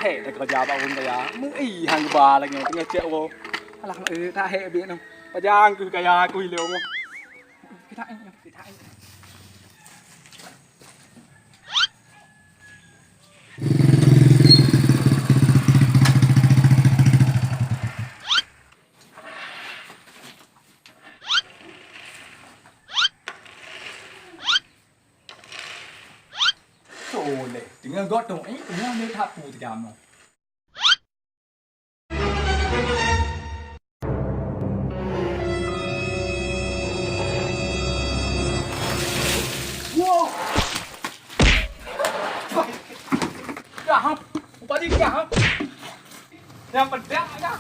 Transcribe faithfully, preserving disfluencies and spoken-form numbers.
Eh, dah kerja bak ureueng kaya. Meu'ih han geuba lagèe teungoh cek woe. Alah, eh, tak hek biet nyoe. Pajan keuh kaya aku ilong. Kita, eh, kita, eh. Soleh, deungon gotong, eh, deungon lé that pu teujamoe. Wow! Dah, ha? Upadi dah, ha? Yang pedak dah.